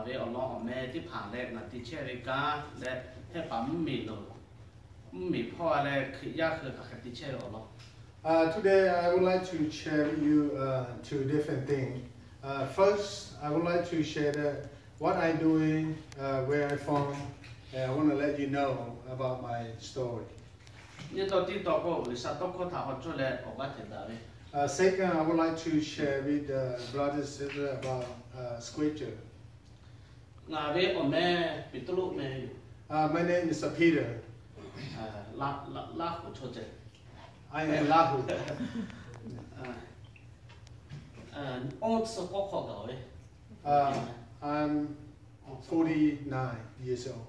ve awˬ lawn awˬ meh teˇ hpaˍ leh ngaˬ te chehˇ ve kanˉ leh, hehˆ paˍ mvuhˇmiˬ lo, mvuhˇmiˬ hpawˇ leh Hkriꞈ yaˇ hui hk'aˬ hk'e te chehˇ ve awˬ lawn. Uh, today I would like to share with you uh, two different things. Uh, first, I would like to share that what I doing, uh, where I from, and I want to let you know about my story. Nyiˇ taw tiˇ taw k'o, G'uiˬsha tawˇ hkawˇ htaꞈ haw cawˇ leh awˬ g'aˇ hteꞈ daꞈ ve. Uh, second, I would like to share with the brothers and sisters about uh, scripture. Ngaˬ ve awˬ meh Peˍtruˆ meh yoˬ. Uh, my name is Peter. Laˇ huˍ chaw ceh. I am Lahu. Awˇ tsuhˇ k'awˇ hk'awꞈ gaˬ ve. Uh, I'm forty-nine years old.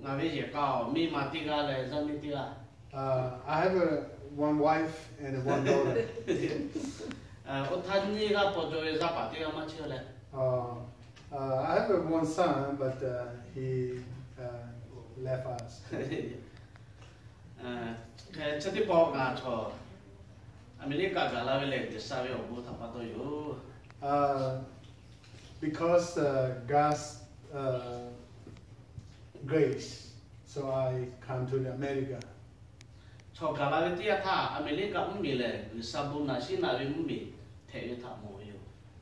Ngaˬ ve yehˬ k'a awˬ miˇ ma teˇ g'aˇ leh yaˇ miˇ teˇ g'aˇ. Uh, I have a, one wife and one daughter. Oˇ htaˇ nyiˇ g'aˇ paw jaw ve yaˇ paˍ teˇ g'aˇ maˇ chehˇ leh. Uh, uh, I have a one son, but uh, he uh, left us. Chi teˇ pawˆ ngaˬ chaw Aˍmeˍriˆkaꞈ gaˬ la ve lehˬ, G'uiˬsha ve awˬ bon htaꞈ pa taw yoˬ. Uh, because uh, God's uh, grace, so I come to the America. Chaw gaˬ la ve teˇ yanˇ htaˇ, Aˍmeˍriˆkaꞈ mvuhˇmiˬ lehˬ, G'uiˬsha bon naꞈ shiˉ naꞈ ve mvuhˇmiˬ hpehꞈ ve htaꞈ mawˬ ve yoˬ.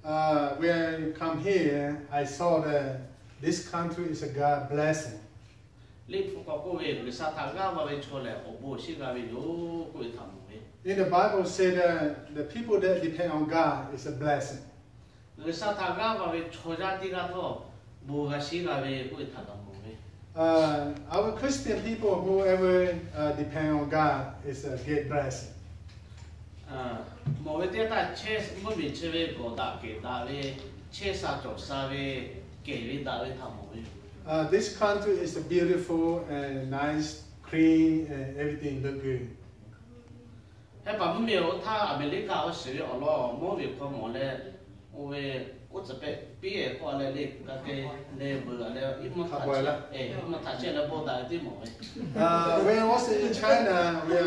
Uh, when I come here, I saw that this country is a God blessing. Liꞈ hpu k'awꞈ k'oˆ ve, G'uiˬsha htaꞈ g'aˇ va ve chaw lehˬ, awˬ bon awˬ shinˉ g'a ve yoˬ k'oˆ ve htaꞈ mawˬ ve. In the Bible say that the people that depend on God is a blessing. G'uiˬsha htaꞈ g'aˇ va ve chaw yaˇ teˇ g'aˇ htawˇ, bon g'a shiˉ g'a ve k'oˆ ve htaꞈ g'a mawˬ ve. Uh, our Christian people, whoever uh, depend on God is a great blessing. Mawˬ ve teˇ yanˇ htaˇ, chehˇ mvuhˇmiˬ chi ve gawˬ daꞈ kehˬ daꞈ ve, chehˇ sha cawˬ sha ve, kehˬ ve daꞈ ve htaꞈ mawˬ ve yoˬ. Uh, this country is beautiful and nice, clean, and everything look good. Hehˆ paˍ mvuhˇmiˬ oˇ htaˇ Aˍmeˍriˆkaꞈ awˬ shiˍ ve awˬ lawn mawˇ ve hk'aw mawˬ leh, oˇ ve oˇ tcuhˍ pehˆ piˇ-e k'oˆ leh le, g'a te le veuꞈ leh, iˉ maˇ htaꞈ chehˇ leh bawˇ daꞈ ve teˇ mawˬ ve. Uh, when I was in China, when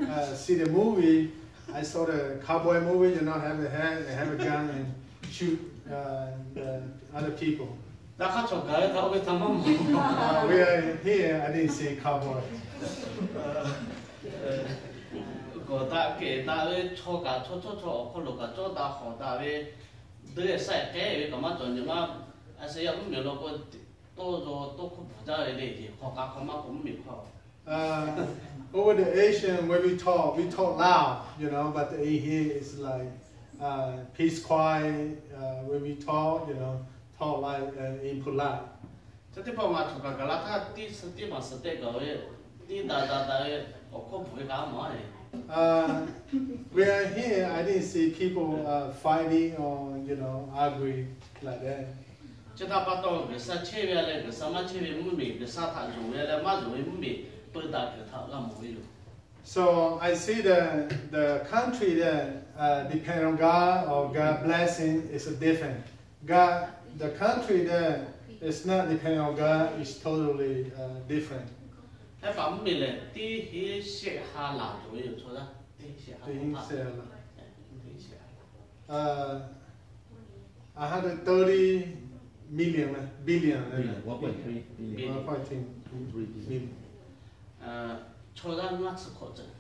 I uh, see the movie, I saw the cowboy movie, you know, have a hand and have a gun and shoot uh, the other people. Daꞈ hk'aˇ chaw gaˬ ve htaꞈ oˇ ve htaꞈ maˇ mawˬ. Uh, when I here, I didn't see cowboy. Gawˬ daꞈ kehˬ daꞈ ve chaw kaꞈ, chaw chawˇ chaw awˬ hk'aw lo kaꞈ cawˇ daꞈ hawˍ daꞈ ve, deu sha k'ehˉ ve kaꞈ maˇ cawˬ nyi ma. A shu yaˇ mvuhˇmiˬ lo k'o, tawˇ yaw tawˇ hkawˇ bvuhˬ jaˇ ve le, yehˬ hk'aw k'a hk'aw maˇ k'oˆ mvuhˇmiˬ hk'aw. Uh, over the Asian, when we talk, we talk loud, you know, but in here it's like uh, peace, quiet. Uh, when we talk, you know, talk like uh, impolite. Chi teˇ pawˆ ngaˬ chaw kaꞈ gaˬ la htaˇ, tiˇ suh tiˇ maˬ suh tehˆ gaˬ ve, tiˇ daꞈ daꞈ daꞈ ve awˬ hkawˇ bvuhˬ ve kaꞈ maˇ heˆ. Uh, when I here, I didn't see people uh, fighting or you know, angry like that. Chi htaꞈ pa taw, G'uiˬsha chehˇ ve leh G'uiˬsha maˇ chehˇ ve mvuhˇmiˬ, G'uiˬsha htaꞈ yonˍ ve leh maˇ yonˍ ve mvuhˇmiˬ, peu daꞈ kuiˬ htaꞈ g'a mawˬ ve yoˬ. So I see the the country that uh, depend on God or God blessing is a different. God, the country that is not depend on God is totally uh, different. Hehˆ paˍ mvuhˇmiˬ lehˬ, teˇ hinˉ shehˆ ha laˬ cawˬ ve yoˬ, chaw yaˇ teˇ hinˉ shehˆ ha. Uh, a hundred thirty million, billion, one point three billion. Chaw yaˇ ngaˇ tsuhˇ hkawꞈ ceh.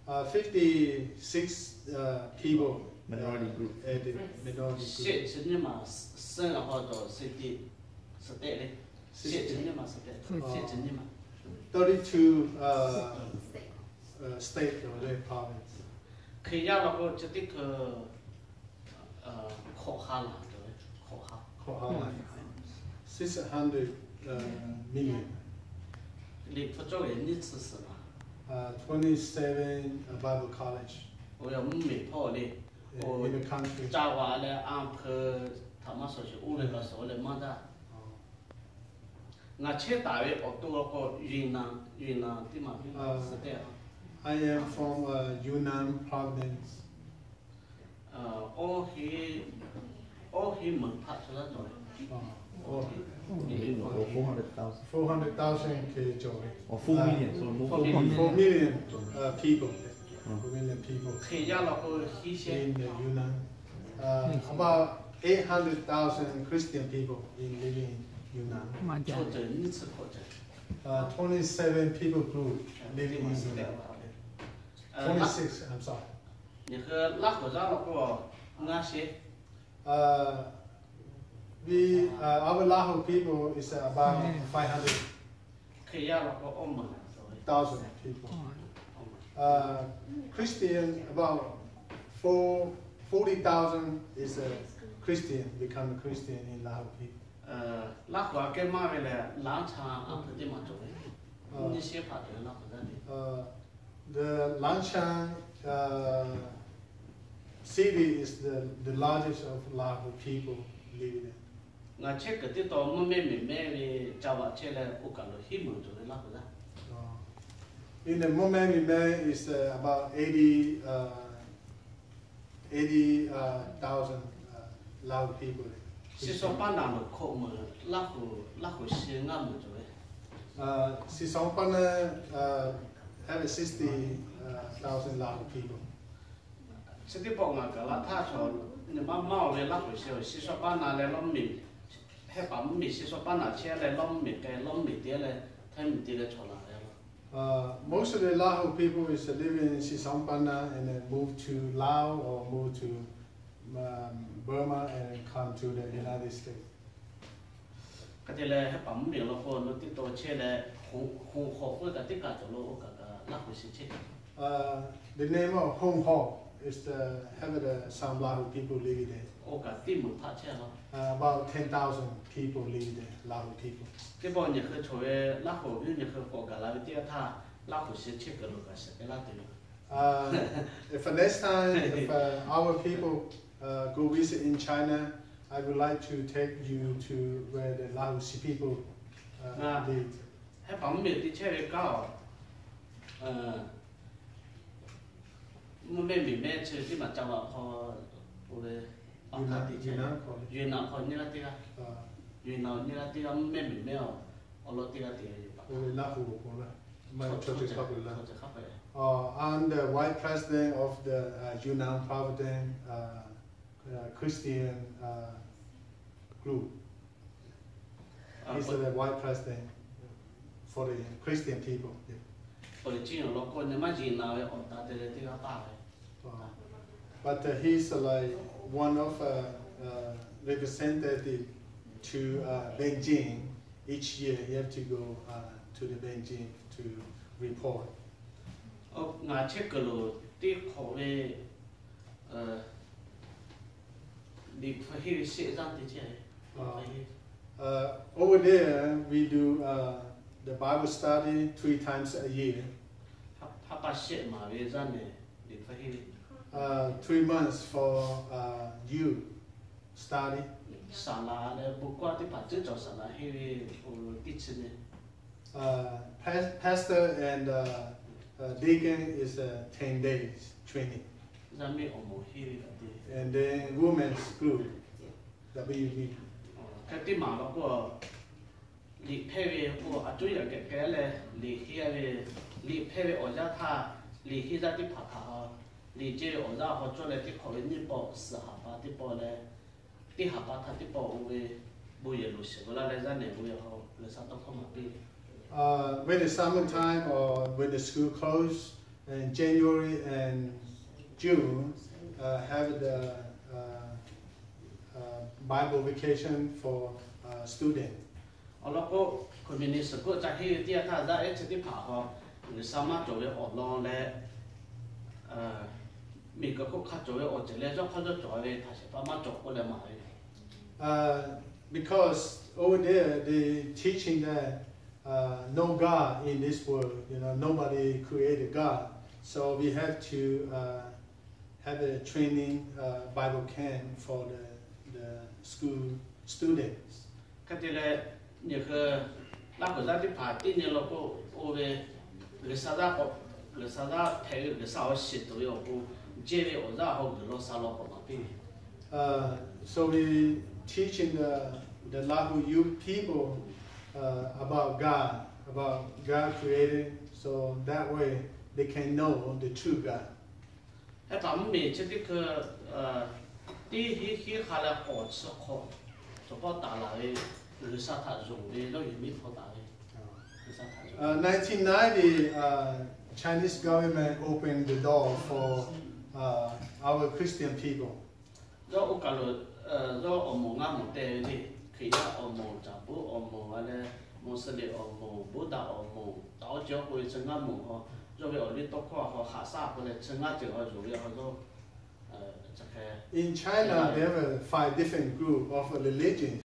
Uh, fifty-six uh, people. Minority group. Minority group. Shehˆ chi nyiˇ maˬ suhˉ g'a haw cawˬ sixty, suhˉ tehˆ le. Shehˆ chi nyiˇ maˬ suhˉ tehˆ. Shehˆ chi nyiˇ maˬ. Thirty-two uh, uh, state or the province. Hk'e yaˇ law k'o, chi teˇ hkui hkawꞈ ha laˬ cawˬ ve, hkawꞈ ha. Hkawꞈ ha laˬ. Six hundred uh, million. Liꞈ hpu cawˇ ve nyiˇ tsuhˇ suhˍ maˬ. Uh, twenty-seven uh, Bible college. Oˇ ve mvuhˇmiˬ hpawˇ le. In the country. Caˇ g'a leh a hpui htaꞈ maˇ shawˍ sheˍ, oˇ ve kaꞈ shawˍ leh maˇ daꞈ. Ngaˬ chehˇ taˍ ve awˬ to law k'o, Yunnan, Yunnan teˇ maˬ suhˉ tehˆ. I am from uh, Yunnan province. Awˇ heˆ, awˇ heˆ meuˍ hpaˆ chaw yaˇ cawˬ ve. Four hundred thousand hk'e cawˬ ve. Four million, four million uh, people. Four million people. Hk'e yaˇ law k'o, hiˉ shehˆ. In the Yunnan. Uh, about Eight hundred thousand Christian people in living in Yunnan. Maˇ jaˇ. Uh, twenty-seven people group living in Yunnan. Twenty-six, I'm sorry. Ngaˬ hui Laˇ huˍ yaˇ law k'o, ngaˇ sheˍ. Uh, we, uh, our Lahu people is about five hundred. Hk'e yaˇ law k'o, awˇ meunˍ thousand people. Uh, Christian, about four, forty thousand is a Christian, become a Christian in Lahu people. Laˇ huˍ aꞈ kehˉ maˇ ve lehˬ, Laˇ chanˇ aˉ hpeuꞈ teˇ maˬ cawˬ ve. Nyiˇ sheˉ hpaꞈ cawˬ ve Laˇ huˍ yaˇ ve. The Lanchan, uh, city is the, the largest of Lahu people living there. Ngaˬ chehˇ kuiˬ teˇ tawn mvuhˇ mehˇ miˬ mehˇ ve ca vaꞈ chehˇ leh, oˇ kaˬ lo hiˉ meunˍ cawˬ ve Laˇ huˍ yaˇ. In the mvuhˇ mehˇ miˬ mehˇ is, uh, about eighty, uh, eighty, uh, thousand, uh, Lahu people. Shiˍ shaw paˉ naˍ meuˍ hkawꞈ meuˍ Laˇ huˍ, Laˇ huˍ shiˍ ngaˇ meuˍ cawˬ ve. Uh, Shiˍ shaw paˉ naˍ, uh, have a sixty, uh, thousand Lahu people. Chi teˇ pawˆ ngaˬ kaˬ la htaˇ chaw nyi ma maˇ oˬ ve Laˇ huˍ shiˍ, shiˍ shaw paˉ naˍ leh lawˇ miˬ, hehˆ paˍ mvuhˇ miˬ shiˍ shaw paˉ naˍ chehˇ leh lawˇ miˬ k'ai, lawˇ miˬ te leh, Htaiˇ miˬ te leh chaw la ve. Uh, most of the Lahu people is living in Shiˍ shaw paˉ naˍ and then move to Laos or move to, um, Burma and come to the United States. Hk'e te leh, hehˆ paˍ mvuhˇ miˬ law k'o, lo teˇ taw chehˇ leh, Hong Kong k'oˆ kaꞈ teˇ kaˬ cawˬ lo, oˇ kaꞈ kaꞈ Laˇ huˍ shiˍ chehˇ. Uh, the name of Hong Kong is the, have the some Lahu people living there. Oˇ kaꞈ teˇ meuˍ hpaˆ chehˇ law. Uh, about ten thousand people living there, Lahu people. Teˇ pawˆ nyi hk'e chaw ve Laˇ huˍ viˉ nyi hk'e k'awꞈ gaˬ la ve teˇ yanˇ htaˇ, Laˇ huˍ shiˍ chehˇ kuiˬ lo kaꞈ shiˍ k'ai laˇ tuˬ yoˬ. Uh, if next time, if, uh, our people, uh, go visit in China, I would like to take you to where the Laosi people, uh, live. Hehˆ paˍ mvuhˇ miˬ te chehˇ ve kaꞈ, mvuhˇ mehˇ miˬ mehˇ chi teˇ maˬ ca vaꞈ hk'aw, oˇ ve, Yunnan hk'aw nyi laˇ teˇ g'aˇ, Yunnan nyi laˇ teˇ g'aˇ mvuhˇ mehˇ miˬ mehˇ awˬ, awˬ lawn teˇ g'aˇ te ve yoˬ. Oˇ ve Laˇ huˍ awˬ pon laˇ, chaw ceuˬ hk'a peu-eˬ laˇ. Uh, I'm the vice president of the, uh, Yunnan Providence, uh, uh, Christian, uh, group. He's the vice president for the Christian people. Yeah. Awˬ lehˬ, chi awˬ lawn k'o, nyi ma yiˍ na ve awˬ ta te leh teˇ g'aˇ paˇ ve. But, uh, he's, uh, like one of, uh, uh, representative to, uh, Beijing. Each year he have to go, uh, to the Beijing to report. Ngaˬ chehˇ kuiˬ lo teˇ hk'awꞈ ve Liꞈ hpu henˇ ve shehˆ zaˇ te chehˇ. Uh, over there, we do, uh, the Bible study three times a year. Haˉ pa shehˆ maˍ ve zaˇ nehˬ Liꞈ hpu henˇ ve. Uh, three months for, uh, youth study. Saˍ laꞈ leh bon kawˇ teˇ hpaˍ tcuhˉ cawˬ saˍ laꞈ henˇ ve awˬ teˇ chi nehˬ. Uh, pas-, pastor and, uh, uh, deacon is, uh, ten days training. Yaˇ miˇ awˬ moˍ henˇ ve kaꞈ te. And then women's group, W V. Hk'e teˇ maˬ law k'o, liꞈ hpehˇ ve k'o, a cuˉ yaꞈ kehˬ hpehˇ leh liꞈ henˇ ve, liꞈ hpehˇ ve awˬ yanˇ htaˇ, liꞈ henˇ yaˇ teˇ hpaˍ htaꞈ, liꞈ ceh ve awˬ yanˇ hk'aw cawˇ leh teˇ hk'awꞈ ve nyiˇ pawˆ suhˍ haˍ pa teˇ pawˆ leh, teˇ haˍ pa htaꞈ teˇ pawˆ oˇ ve bon yehˬ loˍ shehˍ ve laˇ leh yaˇ nehˬ ve hk'aw G'uiˬsha tawˇ hkawˇ maˍ piˇ. Uh, when the summer time or when the school close in January and June, uh, have the, uh, uh, Bible vacation for, uh, student. Awˬ lawn k'o, communist k'oˆ ca henˇ ve teˇ yanˇ htaˇ, yaˇ ehˉ chi teˇ hpaˍ hk'aw G'uiˬsha maˇ cawˬ ve awˬ lawn leh, miˬguiˬ hk'oˆ hk'a cawˬ ve awˬ ceuˬ leh yawˇ hk'aˇ yawˇ cawˬ ve htaꞈ shehˍ hpaˇ maˇ cawˬ k'oˆ leh maˍ ve. Uh, because over there they teaching that, uh, no God in this world, you know, nobody created God. So we have to, uh, have a training, uh, Bible camp for the, the school students. Hk'e te leh, nyi hk'e Laˇ huˍ yaˇ teˇ hpaˍ teˇ nyi law k'o, oˇ ve G'uiˬsha yaˇ k'o, G'uiˬsha yaˇ hpehꞈ ve G'uiˬsha awˬ shiˍ tuˬ ve awˬ pon, jehˇ ve awˬ yanˇ hk'aw G'uiˬsha law k'awꞈ maˍ piˇ ve. Uh, so we teaching the, the Lahu youth people, uh, about God, about God created, so that way they can know the true God. Hehˉ paˍ mvuhˇ miˬ chi teˇ hkui, teˇ hinˉ hinˉ hk'a leh k'awꞈ chi hk'awꞈ, chaw hpawˇ taˍ laˬ ve, G'uiˬsha htaꞈ yonˍ ve, yawˇ hui miˇ hpawˇ taˍ ve, G'uiˬsha htaꞈ yonˍ. Uh, nineteen ninety, uh, Chinese government opened the door for, uh, our Christian people. Yawˇ oˇ kaˬ lo, yawˇ awˬ moˍ ngaˇ moˍ te ve le, Hkriꞈ yaˇ awˬ moˍ, Caˍ buˉ awˬ moˍ a leh, Moˍsaˍleꞈ awˬ moˍ, Buddha awˬ moˍ, taˍ awˇ ceuˬ awˇ k'oˆ ve chi ngaˇ moˍ a, yawˇ ve awˬ liˇ tawˇ hkawˇ a hk'aw haꞈ shaˉ k'oˆ leh chi ngaˇ ceuˬ a yonˍ ve a yawˇ. In China, there were five different group of religion.